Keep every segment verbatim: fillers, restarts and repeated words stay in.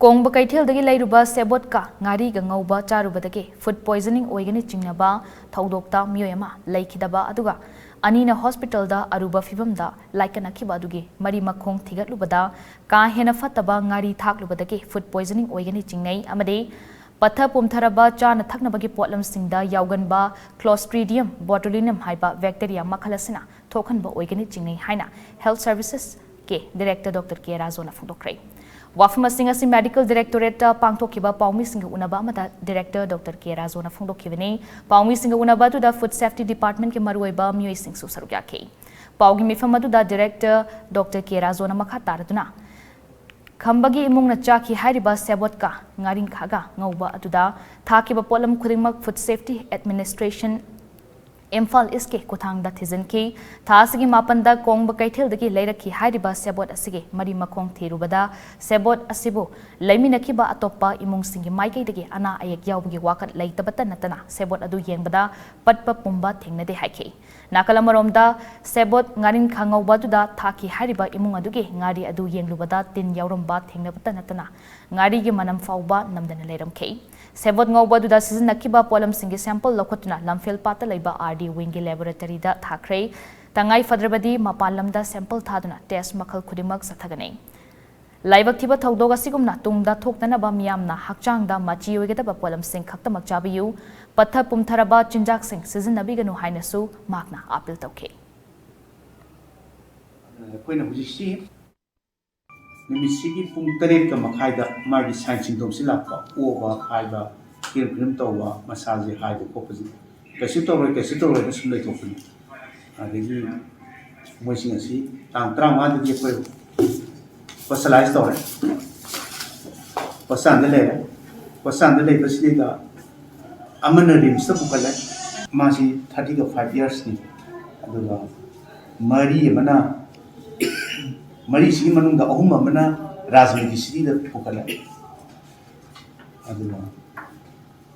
ꯀꯣꯡꯕ ꯀꯩꯊꯦꯜꯗꯒꯤ ꯂꯩꯔꯨꯕ ꯁꯦꯕꯣꯠꯀ ꯉꯥꯔꯤꯒ ꯉꯧꯕ ꯆꯥꯔꯨꯕꯗꯒꯤ food poisoning ꯑꯣꯏꯒꯅꯤ ꯆꯤꯡꯅꯕ ꯊꯧꯗꯣꯛꯇ ꯃꯤꯑꯣꯏ ꯑꯃ ꯂꯩꯈꯤꯗꯕ ꯑꯗꯨꯒ ꯑꯅꯤꯅ ꯍꯣꯁꯄꯤꯇꯥꯜꯗ ꯑꯔꯨꯕ ꯐꯤꯚꯝꯗ ꯂꯥꯏꯀꯠꯅꯈꯤꯕ ꯑꯗꯨꯒꯤ ꯃꯔꯤ ꯃꯈꯣꯡ ꯊꯤꯒꯠꯂꯨꯕꯗ ꯀꯥ ꯍꯦꯟꯅ ꯐꯠꯇꯕ ꯉꯥꯔꯤ ꯊꯥꯛꯂꯨꯕꯗꯒꯤ ꯐꯨꯗ ꯄꯣꯏꯖꯅꯤꯡ ꯑꯣꯏꯒꯅꯤ ꯆꯤꯡꯅꯩ ꯑꯃꯗꯤ ꯄꯠꯊ ꯄꯨꯝꯊꯔꯕ ꯆꯥꯅ ꯊꯛꯅꯕꯒꯤ ꯄꯣꯠꯂꯝꯁꯤꯡꯗ ꯌꯥꯎꯒꯟꯕ ꯀ꯭ꯂꯣꯁꯇ꯭ꯔꯤꯗꯤꯌꯝ ꯕꯣꯇꯨꯂꯤꯅꯝ ꯍꯥꯏꯕ ꯕꯦꯛꯇꯦꯔꯤꯌꯥ ꯃꯈꯜ ꯑꯁꯤꯅ ꯊꯣꯛꯍꯟꯕ ꯑꯣꯏꯒꯅꯤ ꯆꯤꯡꯅꯩ ꯍꯥꯏꯅ ꯍꯦꯜꯊ ꯁꯔꯚꯤꯁꯦꯁ ꯀꯦ ꯗꯤꯔꯦꯛꯇꯔ ꯗꯣꯛꯇꯔ ꯀꯦ ꯔꯥꯖꯨꯅ ꯐꯣꯡꯗꯣꯛꯈ꯭ꯔꯦ꯫ ꯋꯥꯐꯝ ꯑꯁꯤꯡ ꯑꯁꯤ ꯃꯦꯗꯤꯀꯦꯜ ꯗꯤꯔꯦꯛꯇꯣꯔꯦꯠꯇ ꯄꯥꯡꯊꯣꯛꯈꯤꯕ ꯄꯥꯎꯃꯤꯁꯤꯡꯒ ꯎꯅꯕ ꯑꯃꯗ ꯗꯤꯔꯦꯛꯇꯔ ꯗꯣꯛꯇꯔ ꯀꯦ ꯔꯥꯖꯨꯅ ꯐꯣꯡꯗꯣꯛꯈꯤꯕꯅꯤ꯫ ꯄꯥꯎꯃꯤꯁꯤꯡꯒ ꯎꯅꯕ ꯑꯗꯨꯗ ꯐꯨꯗ ꯁꯦꯐꯇꯤ ꯗꯤꯄꯥꯔꯠꯃꯦꯟꯠꯀꯤ ꯃꯔꯨꯑꯣꯏꯕ ꯃꯤꯑꯣꯏꯁꯤꯡꯁꯨ ꯁꯔꯨꯛ ꯌꯥꯈꯤ꯫ ꯄꯥꯎꯒꯤ ꯃꯤꯐꯝ ꯑꯗꯨꯗ ꯗꯤꯔꯦꯛꯇꯔ ꯗꯣꯛꯇꯔ ꯀꯦ ꯔꯥꯖꯨꯅ ꯃꯈꯥ ꯇꯥꯔꯗꯨꯅ ꯈꯝꯕꯒꯤ ꯏꯃꯨꯡꯅ ꯆꯥꯈꯤ ꯍꯥꯏꯔꯤꯕ ꯁꯦꯕꯣꯠꯀ ꯉꯥꯔꯤꯡꯈꯥꯒ ꯉꯧꯕ ꯑꯗꯨꯗ ꯊꯥꯈꯤꯕ ꯄꯣꯠꯂꯝ ꯈꯨꯗꯤꯡꯃꯛ ꯐꯨꯗ ꯁꯦꯐꯇꯤ ꯑꯦꯗꯃꯤꯅꯤꯁꯇ꯭ꯔꯦꯁꯟ ꯏꯝꯐꯥꯜ ꯏꯁꯀꯤ ꯈꯨꯠꯊꯥꯡꯗ ꯊꯤꯖꯤꯟꯈꯤ꯫ ꯊꯥ ꯑꯁꯤꯒꯤ ꯃꯥꯄꯟꯗ ꯀꯣꯡꯕ ꯀꯩꯊꯦꯜꯗꯒꯤ ꯂꯩꯔꯛꯈꯤ ꯍꯥꯏꯔꯤꯕ ꯁꯦꯕꯣꯠ ꯑꯁꯤꯒꯤ ꯃꯔꯤ ꯃꯈꯣꯡ ꯊꯤꯔꯨꯕꯗ ꯁꯦꯕꯣꯠ ꯑꯁꯤꯕꯨ ꯂꯩꯃꯤꯟꯅꯈꯤꯕ ꯑꯇꯣꯞꯄ ꯏꯃꯨꯡꯁꯤꯡꯒꯤ ꯃꯥꯏꯀꯩꯗꯒꯤ ꯑꯅꯥ ꯑꯌꯦꯛ ꯌꯥꯎꯕꯒꯤ ꯋꯥꯀꯠ ꯂꯩꯇꯕꯇ ꯅꯠꯇꯅ ꯁꯦꯕꯣꯠ ꯑꯗꯨ ꯌꯦꯡꯕꯗ ꯄꯠꯄ ꯄꯨꯝꯕ ꯊꯦꯡꯅꯗꯦ ꯍꯥꯏꯈꯤ꯫ ꯅꯥꯀꯜ ꯑꯃꯔꯣꯝꯗ ꯁꯦꯕꯣꯠ ꯉꯥꯔꯤꯡꯈꯥ ꯉꯧꯕ ꯑꯗꯨꯗ ꯊꯥꯈꯤ ꯍꯥꯏꯔꯤꯕ ꯏꯃꯨꯡ ꯑꯗꯨꯒꯤ ꯉꯥꯔꯤ ꯑꯗꯨ ꯌꯦꯡꯂꯨꯕꯗ ꯇꯤꯟ ꯌꯥꯎꯔꯝꯕ ꯊꯦꯡꯅꯕꯇ ꯅꯠꯇꯅ ꯉꯥꯔꯤꯒꯤ ꯃꯅꯝ ꯐꯥꯎꯕ ꯅꯝꯗꯅ ꯂꯩꯔꯝꯈꯤ꯫ ꯁꯦꯕꯣꯠ ꯉꯧꯕ ꯑꯗꯨꯗ ꯁꯤꯖꯤꯟꯅꯈꯤꯕ ꯄꯣꯠꯂꯝꯁꯤꯡꯒꯤ ꯁꯦꯝꯄꯜ ꯂꯧꯈꯠꯇꯨꯅ ꯂꯝꯐꯦꯜ ꯄꯥꯠꯇ ꯂꯩꯕ ꯑꯥꯔ ꯗꯤ ꯋꯤꯡꯒꯤ ꯂꯦꯕꯣꯔꯦꯇꯔꯤꯗ ꯊꯥꯈ꯭ꯔꯦ꯫ ꯇꯉꯥꯏ ꯐꯗ꯭ꯔꯕꯗꯤ ꯃꯄꯥꯟ ꯂꯝꯗ ꯁꯦꯝꯄꯜ ꯊꯥꯗꯨꯅ ꯇꯦꯁ ꯃꯈꯜ ꯈꯨꯗꯤꯡꯃꯛ ꯆꯠꯊꯒꯅꯤ꯫ ꯂꯥꯏꯕꯛ ꯊꯤꯕ ꯊꯧꯗꯣꯛ ꯑꯁꯤꯒꯨꯝꯅ ꯇꯨꯡꯗ ꯊꯣꯛꯇꯅꯕ ꯃꯤꯌꯥꯝꯅ ꯍꯛꯆꯥꯡꯗ ꯃꯆꯤ ꯑꯣꯏꯒꯗꯕ ꯄꯣꯠꯂꯝꯁꯤꯡ ꯈꯛꯇꯃꯛ ꯆꯥꯕꯤꯌꯨ, ꯄꯠꯊ ꯄꯨꯝꯊꯔꯕ ꯆꯤꯟꯖꯥꯛꯁꯤꯡ ꯁꯤꯖꯤꯟꯅꯕꯤꯒꯅꯨ ꯍꯥꯏꯅꯁꯨ ꯃꯍꯥꯛꯅ ꯑꯥꯄꯤꯜ ꯇꯧꯈꯤ꯫ ꯑꯩꯈꯣꯏꯅ ꯍꯧꯖꯤꯛꯁꯤ ꯅꯨꯃꯤꯠꯁꯤꯒꯤ ꯄꯨꯡ ꯇꯔꯦꯠꯀ ꯃꯈꯥꯏꯗ ꯃꯥꯒꯤ ꯁꯥꯏꯟ ꯁꯤꯝꯇꯣꯝꯁꯤ ꯂꯥꯛꯄ, ꯑꯣꯕ, ꯍꯥꯏꯕ, ꯀꯤꯔꯝ ꯀꯤꯔꯝ ꯇꯧꯕ, ꯃꯁꯥꯁꯦ ꯍꯥꯏꯕ ꯈꯣꯠꯄꯁꯦ ꯀꯩꯁꯨ ꯇꯧꯔꯣꯏ, ꯀꯩꯁꯨ ꯇꯧꯔꯣꯏꯅ ꯁꯨꯝ ꯂꯩꯊꯣꯛꯄꯅꯤ꯫ ꯑꯗꯒꯤ ꯃꯣꯏꯁꯤꯡ ꯑꯁꯤ ꯇꯥꯡ ꯇꯔꯥꯃꯉꯥꯗꯒꯤ ꯑꯩꯈꯣꯏ ꯍꯣꯁꯄꯤꯇꯥꯂꯥꯏꯁ ꯇꯧꯔꯦ꯫ ꯍꯣꯁꯄꯤꯇꯥꯜꯗ ꯂꯩꯔꯦ꯫ ꯍꯣꯁꯄꯤꯇꯥꯜꯗ ꯂꯩꯕꯁꯤꯗꯩꯗ ꯑꯃꯅ ꯔꯤꯝꯁꯇ ꯄꯨꯈꯠꯂꯦ꯫ ꯃꯥꯁꯤ ꯊꯥꯔꯇꯤꯒ ꯐꯥꯏꯚ ꯏꯌꯥꯔꯁꯅꯤ꯫ ꯑꯗꯨꯒ ꯃꯔꯤ ꯑꯃꯅ, ꯃꯔꯤꯁꯤꯒꯤ ꯃꯅꯨꯡꯗ ꯑꯍꯨꯝ ꯑꯃꯅ ꯔꯥꯖꯅꯤꯇꯤ ꯁꯤꯇꯤꯗ ꯄꯨꯈꯠꯂꯦ꯫ ꯑꯗꯨꯒ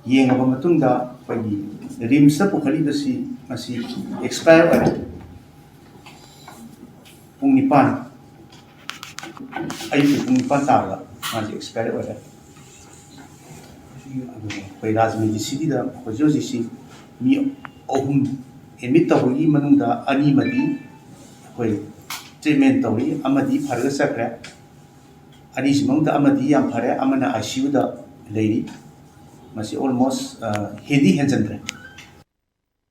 ꯌꯦꯡꯉꯕ ꯃꯇꯨꯡꯗ ꯑꯩꯈꯣꯏꯒꯤ ꯔꯤꯝꯁꯇ ꯄꯨꯈꯠꯂꯤꯕꯁꯤ ꯃꯁꯤ ꯑꯦꯛꯁꯄꯥꯌꯔ ꯑꯣꯏꯔꯦ꯫ ꯄꯨꯡ ꯅꯤꯄꯥꯟ, ꯑꯌꯨꯛꯀꯤ ꯄꯨꯡ ꯅꯤꯄꯥꯟ ꯇꯥꯕꯗ ꯃꯥꯁꯦ ꯑꯦꯛꯁꯄꯥꯌꯔ ꯑꯣꯏꯔꯦ꯫ ꯑꯗꯨꯒ ꯑꯩꯈꯣꯏ ꯔꯥꯖꯃꯤꯗꯤ ꯁꯤꯇꯤꯗ ꯍꯧꯖꯤꯛ ꯍꯧꯖꯤꯛꯁꯤ ꯃꯤ ꯑꯍꯨꯝ ꯑꯦꯗꯃꯤꯠ ꯇꯧꯕꯒꯤ ꯃꯅꯨꯡꯗ ꯑꯅꯤꯃꯗꯤ ꯑꯩꯈꯣꯏ ꯇ꯭ꯔꯤꯠꯃꯦꯟ ꯇꯧꯔꯤ, ꯑꯃꯗꯤ ꯐꯔꯒ ꯆꯠꯈ꯭ꯔꯦ꯫ ꯑꯅꯤꯁꯤ ꯃꯅꯨꯡꯗ ꯑꯃꯗꯤ ꯌꯥꯝ ꯐꯔꯦ, ꯑꯃꯅ ꯑꯥꯏ ꯁꯤ ꯌꯨꯗ ꯂꯩꯔꯤ꯫ ꯃꯁꯤ ꯑꯣꯜꯃꯣꯁ ꯍꯦꯟꯗꯤ ꯍꯦꯟꯖꯟꯈ꯭ꯔꯦ꯫